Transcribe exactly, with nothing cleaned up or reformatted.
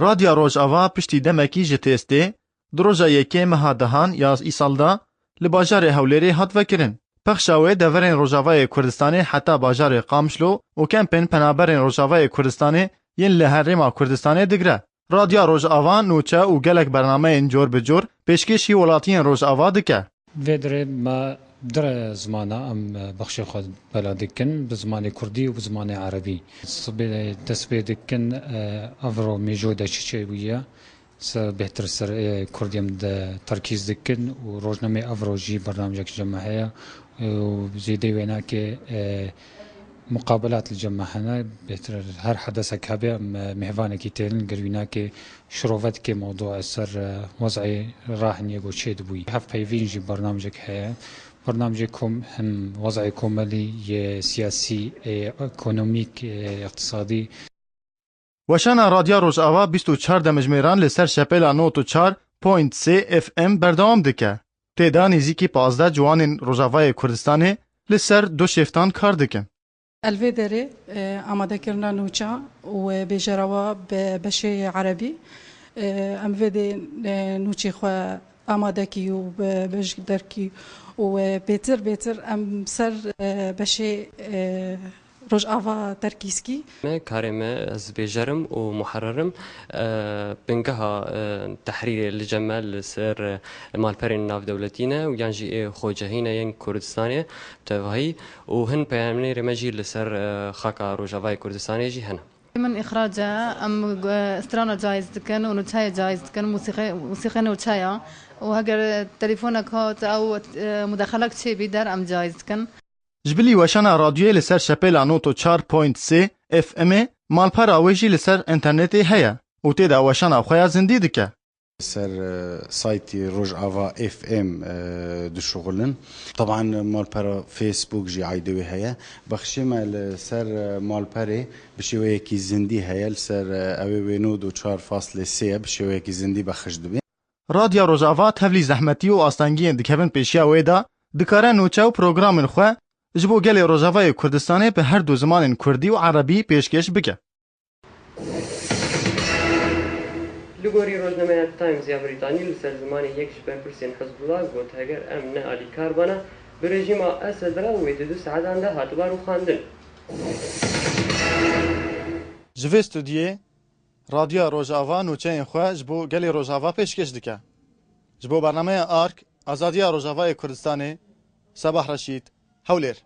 Radya Rojava piştî demekî ji têstê, di roja yekê meha dehan ya îsal de li bajarê Hewlêrê hat vekirin. Pexşa wê deverên Rojavayê Kurdistanê heta bajarê Qamişlo û kempên penaberên Rojavayê Kurdistanê yên li herêma Kurdistanê digre. Radya Rojava nûçe û gelek bernameyên cor bi cor pêşkêşî welatiyên Rojava dike. Vê dirê me dire zimana em bexşê xwe bela dikin, bi zimanê kurdî û bi zimanê erebî. Sibê dest pê dikin, e, evro mêjo de çi çêbûye, se bêhtir ser, e, kurdî em de terkîz dikin û rojnamê evro jî bernamjek ji me heye û zêdê wênakê, e, muqabelat li cem me hene, bêhtir her hedesek hebe, em mêvanekî têrin, ger wî nake şirove dike mewdû ser, e, wez'ê rahiniyê ku çê dibûyî. Hevpeyvîn jî bernamjek heye. Bernamjê kom him wez'ê komelî yê siyasî, ê ekonomîk, ê iqtisadî. Weşana Radya Rojava bîst û çar demjimêran li ser şepêla nod û çar point sê F M berdewam dike. Tê de nêzîkî pazdeh ciwanên Rojavayê Kurdistanê li ser du şêftan kar dikin. El vê derê, e, amadekirina nûça û, e, bêjera wa bi beşê erebî, e, em vê dê, e, nûçê xwe amade kî û bi beş derkî û, e, bêtir bêtir em ser, e, beşê, e, Rojava terkîz kî. Me karê me ez bêjerim û muhererim, e, bingeha, e, tehrîrê li cem me li ser, e, malperên navdewletî ne û yan jî ê xwecehî ne yên Kurdistanê tevahî û hin peyamnêrê me jî li ser, e, xaka Rojavayê Kurdistanê jî hene. Min îxrac e, em, e, strana caiz dikin û nûçeyê caiz dikin, musîqê, musîqê nûçeya û heger telefonek hat ew, e, mudexelek çêbî der em caiz dikin. Ji bilî weşana radyoyê li ser şepêla nod û çar point sê F M ê, malpera wê jî li ser înternetê heye û tê de weşana xwe ya zindî dike. Ser, e, saytî Rojava F M, e, dişuxulin. Teban malpera Facebook jî aydê wê heye. Bexşê me li ser, e, malperê bi şêweyekî zindî heye. Li ser, e, ew ê wê nod û çar faslê sê ye, bi şêweyekî zindî bexiş dibe. Radya Rojava tevlî zehmetî û astengiyên dikevin pêşiya wê de, dikare nûçe û programên xwe ji bo gelê Rojavayê Kurdistanê bi her du zimanên kurdî û erebî pêşkêş bike. Li gorî rojnameya Times ya Brîtanî, li ser zimanê yek ji berpirsên Hizbullah got, heger em ne alîkar bana, bi rejîma Esed re wê di du saetan de hatiba rûxandin. Ji vê stûdiyê Radyoya Rojava nûçeyên xwe ji bo gelê Rojava pêşkêş dike. Ji bo bernameya Ark, Azadiya Rojavayê Kurdistanê, Sebah Reşîd, Hewlêr.